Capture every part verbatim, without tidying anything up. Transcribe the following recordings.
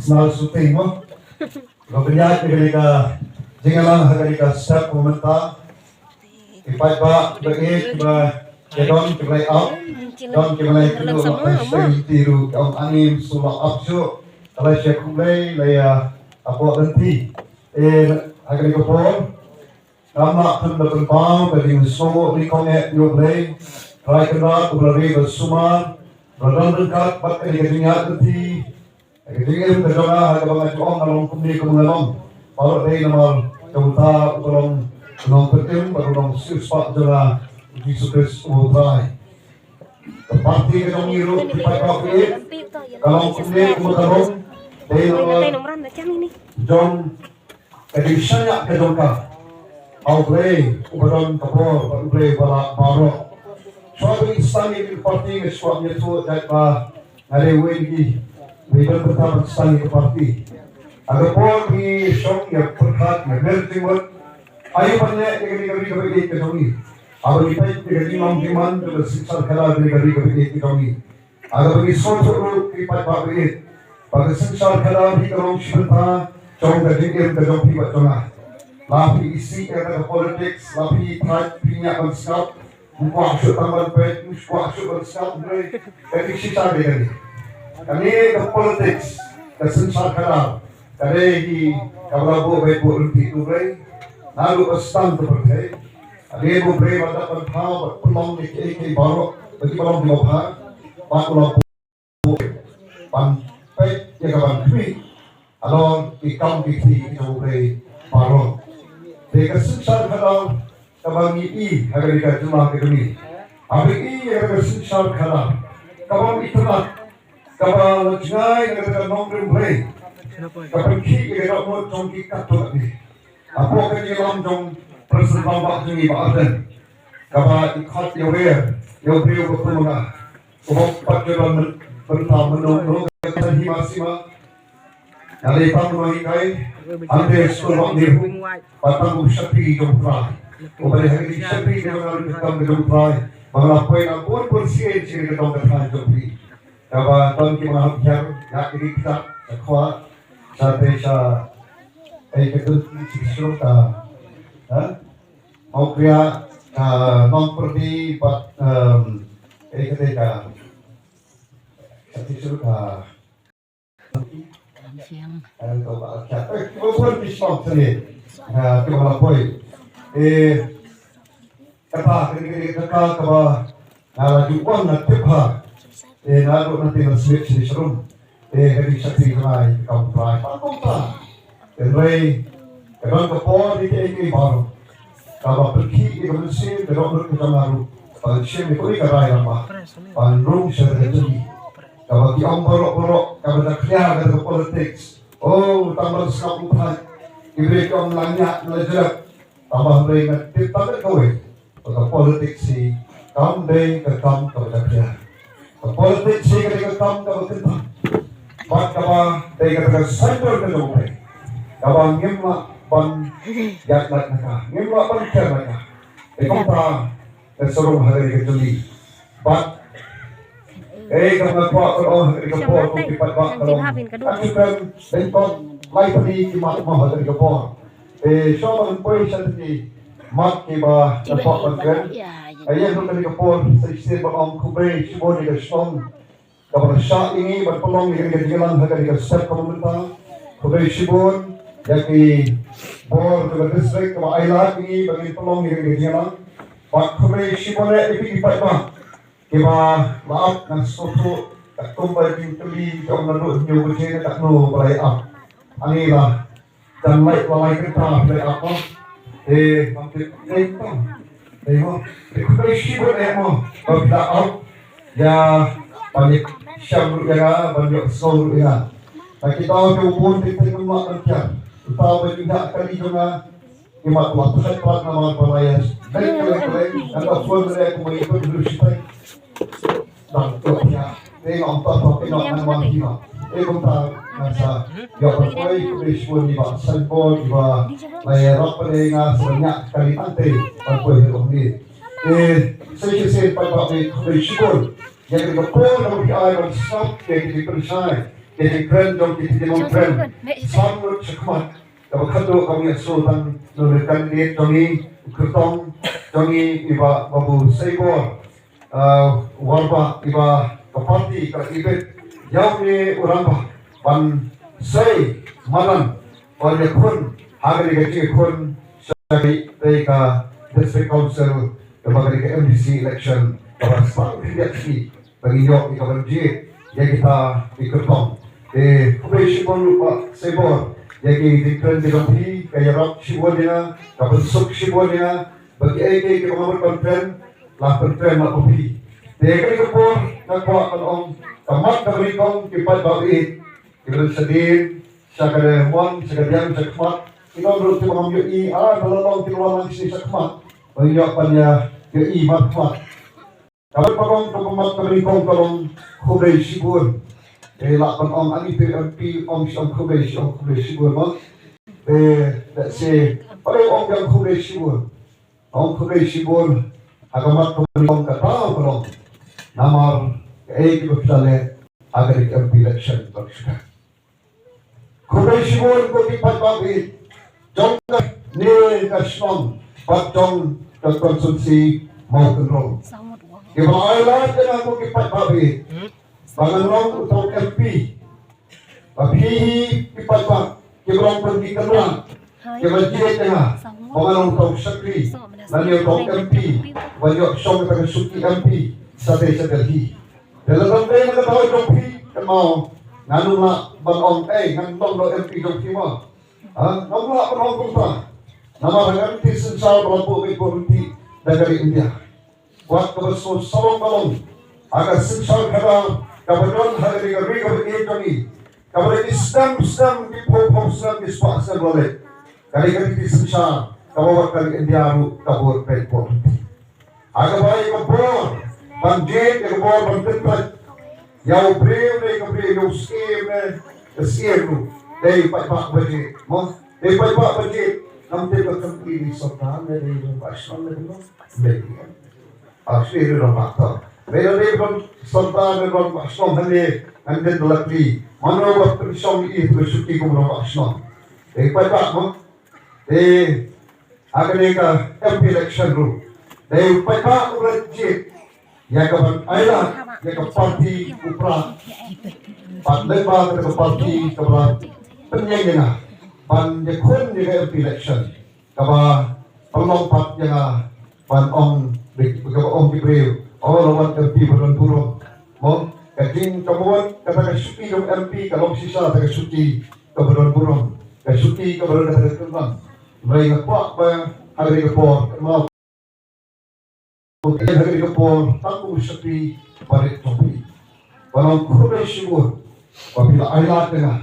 National shooting mo. Ba pynïaid ïa kane ka jingïalang ha kane ka step kaba mynta. Ki paidbah kiba ïeit, kiba ïadon, kiba la ap, don kiba la ïakynduh, la ïaseng lynti ruh, ki ong ani shu la ap shuh. Ka la sha khublei la ïa ap lynti. Eh, ha kane ka por Ngam lah ban pynpaw ka jingsngewnguh nyngkong eh ïa U Blei, Trai Kynrad uba la ri ba sumar, ba la don ryngkat bad kane ka jingïaid lynti, ka jingim ka jong nga ha kaba nga ju ong nga long kumne kumba nga long. Baroh dei namar ka bynta uba long nongpynim bad u nongsiewspah jong nga U Jisu Khrist U Trai. Ka parti ka jong ngi ruh ki paidbah phi, ka long kumne kumba ka long, dei namar jong ka jingshaniah ka jong ka ha U Blei uba don ka bor bad U Blei uba lah baroh. Shuwa ba ngi sdang ïa ka parti nga shu kwah ïathuh jait ba nga dei uwei na ki ba don bynta ban sdang ïa ka parti. Ha ka por ngi shong ïa pyrkhat ïa mer jingmut, aïu ban leh ïa kane ka ri kaba ïeit ka jong ngi. Haba ngi peit ïa ka jinglong jingman jong ka synshar khadar kane ka ri kaba ïeit ka jong ngi. Haba ngi sngewthuh ruh ki paidbah ba ïeit, ba ka synshar khadar hi ka long shi bynta jong ka jingim ka jong phi bad jong nga. La phi isih ïa ka politics, la phi thait, phi ñiah ban sngap, ym kwah shuh tang ban peit, ym kwah shuh ban sngap, hynrei ka dei shisha dei kane. Kane ka politics, ka synshar khadar, ka dei hi kaba la buh beit buh lynti U Blei naduh ba sdang ka pyrthei. Ka dei U Blei ba dap ban thaw bad pynlong ïa kiei kiei baroh ba kiba long kiba bha, bad u la buh ban peit ïa ka ban khmih halor ki kam ki kti ki jong U Blei baroh. Te ka synshar khadar kaba ngi i ha kane ka jylla ka jong ngi. Haba ngi i ïa ka synshar khadar kaba ngi itynnad, kaba la jngai na ka nongrim Blei, ka pynkhih ïa ka dohnud jong ki katto katne. Hapoh ka jingïalam jong President rangbah jong ngi Bah Ardent, kaba i khot ïa wer ïa u briew ba kum nga, uba pat ka don bynta mynno mynno ka san hima sima. Nga dei tang u nonghikai hangtei skul Bah Nehru, bad tang u shakri jong U Trai. Uba dei ha ka jingshakri ka jong nga ruh ka kam ka jong U Trai ba nga la poi na bun bun sien sha ka dong ka thaiñ jong phi. Kaba don kiba hap hiar ïa ki ri kata ka khwa sa te sa ei ka dun ki shisha ka, ha? Hok ria ka nongpyrdi bad, em, ei ka te ka, ka shisha ka. Em, ka ba ka, eh, kiba bun ki song sini. Ka kiba la poi. Eh, Kata ka dei ka dei ka ka kaba nga la ju wan na tip ha. Eh, naduh na te na sweet sini sharum. Eh, ka dei shakri ka lai ka kam trai pa kumta. Hynrei ka don ka por ni te ki baru. Kaba pyrkhi ni ka mynsiem ka dok lut ka jong nga ruh. Ban shim ni kuni ka rai rama. Ban rung sha ka jeli. Kaba ki ong baroh baroh kaba da khlia ka politics. Oh, tang ban sngap u phai. Ki briew ki ong lang nya la jelek. Tang ba hynrei nga tip tang kawei. Ka politics hi kam dei ka kam kaba jakhlia. Ka politics hi ka dei ka kam kaba kyntang. Bad kaba dei ka, ka center ka jong phi. Kaba ngim lah ban ïaid lait na ka. Ngim lah ban khiar na ka. Te kumta ka sarong ha ka dei ka jong ngi. Bad, eh, ka nga kwah ka ong ha ka dei ka por, ki pat ba ka ong. Ka chukan, bengkok, lai padi ki mat mo ha ka dei ka por. Eh, shuwa ban poi sha ki mat kiba nga kwah ban kren. Ïa ka dei ka por, sa shisien ban ong khublei shibun ïa ka shnong kaba la shah ïa ngi ban pynlong ïa ka jingïalang ha ka dei ka step kaba mynta. Khublei shibun ïa ki bor kaba district kaba ai lad ïa ngi ban ngin pynlong ïa ka jingïalang. Bad khublei shibun ïa ki paidbah kiba la ap, nga sngewthuh katkum ba jingkylli jong nga naduh hynñiew baje, katno ba la ap. Ani la jan lait la lai kynta phi la ap. Eh, ngam tip dei tang. Dei mo. Te khublei shibun eh mo ba phi la ap ïa ban ïashem ruh ïa nga, ban ïohsngew ruh ïa nga. Na ki daw kiba bun te te ngam lah ban khian. Uta ba jingïaid kali jong nga, imat la thait pat namar ba la ïa dei kylleng kylleng, ngan da phone re kumba i pynduh shitai. Dang tok ïa. Te ngam pat pat pynah ngan wan ki ma. Te kumta ngan sa ïa pynpoi khublei shibun ïa i Bah Sainbor, iba la ïarap pat ïa nga sa ñiah kali ante ban poi ha kawei. Te sa shisien pat pat khublei shibun ïa ka por kaba phi ai ban sngap ïa ki jingpynshai. ki jingkren jong ki, ki jingkren san ngut shakhmat. Kaba khadduh ka ngi shu tang na u candidate jong ngi, u kyrtong jong ngi, i Bah Babu Saibor, uh, Warbah, i Bah, ka party ka ibit ïa une u rangbah ban sei madan ban ïakhun ha kane ka jingïakhun sha kane ka District Council, kaba kane ka M D C election kaba sdang khyndiat shi ba ngi ïoh ïa ka ban jied ïa kita ki kyrtong. Te khublei shibun Bah Saibor ïa ki jingkren ki jong phi, ka ïarap shibun ïa nga, ka pynsuk shibun ïa nga ba kiei kiei kiba nga mut ban kren la pynkren la phi. Te kane ka por nga kwah ban ong ka mat kaba nyngkong ki paidbah ïeit kiba don shadien, sha ka mon, sha ka diang, sha ka khmat, ki don ruh kiba ngam ïohi, ah, ka la long ki wan lang shi sha khmat ban ïoh ban ïa ïohi mat khmat. Kaba nyngkong, kaba mat kaba nyngkong ka long khublei shibun. Te lah ban ong ani phi em pi ong shi ong khublei shi ong khublei shibun mo. Te da shi pale ong biang khublei shibun. Ong khublei shibun ha ka mat kaba nyngkong kata ka long namar kaei kaba phi la leh ha ka M P election ba shu dep. Khublei shibun ko ki paidbah ïeit jong kane ka shnong bad jong ka constituency Mawkynrew. Kiba la ai lad ïa nga ko ki paidbah ïeit ba ngan long uto u M P. Ba phi hi ki paidbah kiba long kum ki kynrad kiba jied ïa nga ba ngan long uto u shakri lane uto u M P ba ïoh shong kata ka shuki M P shatei shatei hi. Te lada dei na ka daw jong phi kynmaw ngan ym lah ban ong ei ngan long da u M P jong phi mo. Ha, ngam lah ban ong kumta. Namar ha ka riti synshar ba la buh beit buh riti da ka ri India. Wat kaba sngewsarong ka long ha ka synshar khadar kaba don ha ka ri, ka ri kaba ïeit jong ngi, kaba da ki snem snem, ki phew phew snem, ki spah snem ba la leit. Ka ri, ka riti synshar kaba wat ka ri India ruh ka bud beit buh riti. Ha kaba ïa ka bor ban jied, ïa ka bor ban kyntait ïa u briew ne ka briew, ïa u syiem ne ka syiem ruh dei paidbah ba jied mo. Dei paidbah ba jied. Ngam tip ka kam phi dei sordar ne dei rangbah shnong ne dei mo. Dei. Ah, shu dei rangbah to. Dei, dei rangbah sordar ne rangbah shnong hangne ngan dei da la kylli. Mano ba pynshong ïa ka shuki kum rangbah shnong? Dei paidbah mo. Dei Ha kane ka M P election ruh dei u paidbah uba la jied ïa ka ban ailad ïa ka party u Prah. Bad lyngba kata ka party kaba la pynïeng ïa nga ban ïakhun ïa ka M P election kaba pynlong pat ïa nga ban ong, kaba ong ki briew, oh, la wan M P ba don burom. Mo, ka jing, kaba wan kata ka shuki jong M P ka long shisha kata ka shuki kaba don burom, ka shuki kaba don kata ka kyrdan. Hynrei nga kwah ba ha kane ka por, mo, ha kane ka por tang kum u shakri barit jong phi, ba long khublei shibun ba phi la ailad ïa nga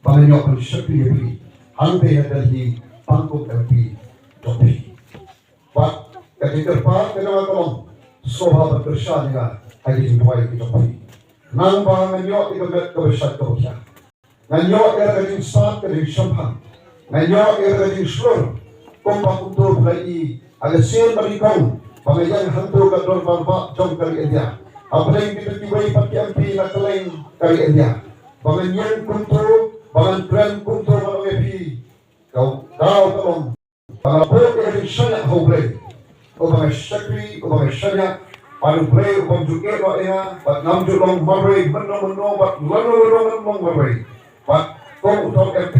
ba ngan ïoh ban shakri ïa phi hangtei ha Delhi tang kum M P jong phi. Bad ka jingkyrpad ka jong nga ka long, sngewbha ban kyrshan ïa nga ha ki jingduwai ki jong phi. Nang ba ngan ïoh ïa ka met kaba shait kaba khiah. Ngan ïoh ïa ka jingsat ka jingshemphang. Ngan ïoh ïa ka jingshlur. Kumba kumto phi la ïohi ha ka sien ba nyngkong ba nga ïeng hangto ka dorbar bah jong ka ri India, hapdeng kito kiwei pat ki M P na kylleng ka ri India, ba ngan ïeng kumto, ba ngan kren kumto, ba ngan ïa phi. Ka daw ka long ba nga buh ïa ka jingshaniah ha U Blei, uba nga shakri, uba nga shaniah, bad U Blei uba ym ju ïeh noh ïa nga, bad ngam ju long marwei mynno mynno bad lano lano ngan long marwei. Bad kum uta u M P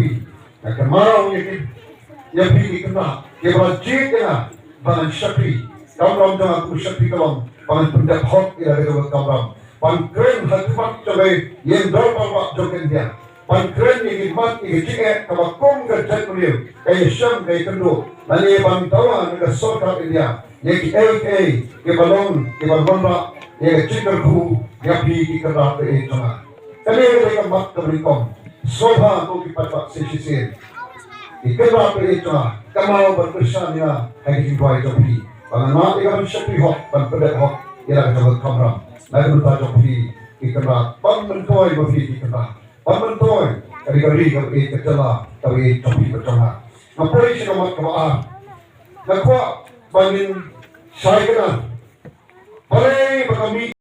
nga kynmaw ïa ki, ïa phi ki kynrad kiba la jied ïa nga ba ngan shakri. Kamram jong nga kum u shakri ka long ba ngan pyndep hok ïa la ka jong ka kamram, ban kren ha khmat jong ka ïing dorbar bah jong ka India, ban kren ïa ki mat ïa ka jingeh kaba kum ka jaitbynriew ka ïashem ka ïakynduh, lane ban dawa na ka sorkar India ïa kiei kiei kiba long kiba wanrah ïa ka jingkyrkhu ïa phi ki kynrad kiei jong nga. Kane ka dei ka mat kaba nyngkong. Sngewbha ko ki paidbah shisien, ki kynrad kiei jong nga, kynmaw ban kyrshan ïa nga ha ki jingduwai jong phi ba ngan mad ïa ka ban shakri hok, ban pyndep hok ïa la ka jong ka kamram na ka bynta jong phi ki kynrad, ban myntoi ma phi ki kynrad, ban myntoi ka ri, ka ri kaba ïeit, ka jylla kaba ïeit jong phi bad jong nga. Nga poi sha ka mat kaba ar. Nga kwah ba ngin shai kynnoh. Balei ba ka mih,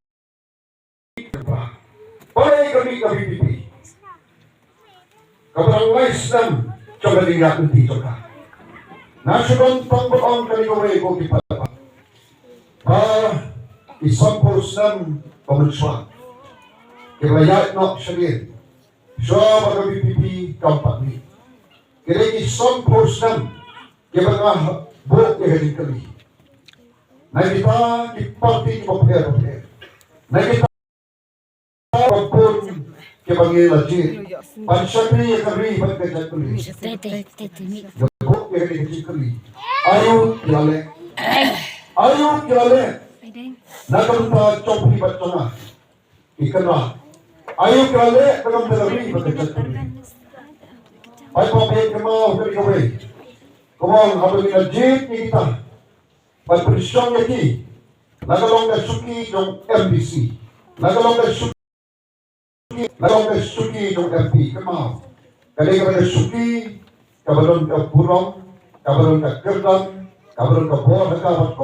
balei ka mih ka V P P? kaba dang lai snem jong ka jingïaid lynti jong ka. Nga shu don tang ban ong kane kawei ko ki paidbah, ba ki sanphew snem ba mynshuwa kiba la ïaid noh sha lade shuwa ba ka VPP kam pat mih. Ki dei ki sanphew snem kiba nga buh ïa ka jingkylli na kita ki parti kiba pher bapher, na kita ba bun kiba ngi la jied ban shakri ïa ka ri bad ka jaitbynriew. Nga buh ïa ka jingkylli, aïu ki la leh? Aïu ki la leh na ka bynta jong phi bad jong nga? Ki kynrad, aïu ki la leh na ka bynta ka ri bad ka jaitbynriew? Paidbah, phi kynmaw kane kawei, kumno haba ngi la jied ïa kita ban pynshong ïa ki na ka long ka shuki jong MDC, na ka long ka shuki, na ka long ka shuki jong MP, kynmaw, ka dei kata ka shuki kaba don ka burom, kaba don ka kyrdan, kaba don ka bor ha ka bad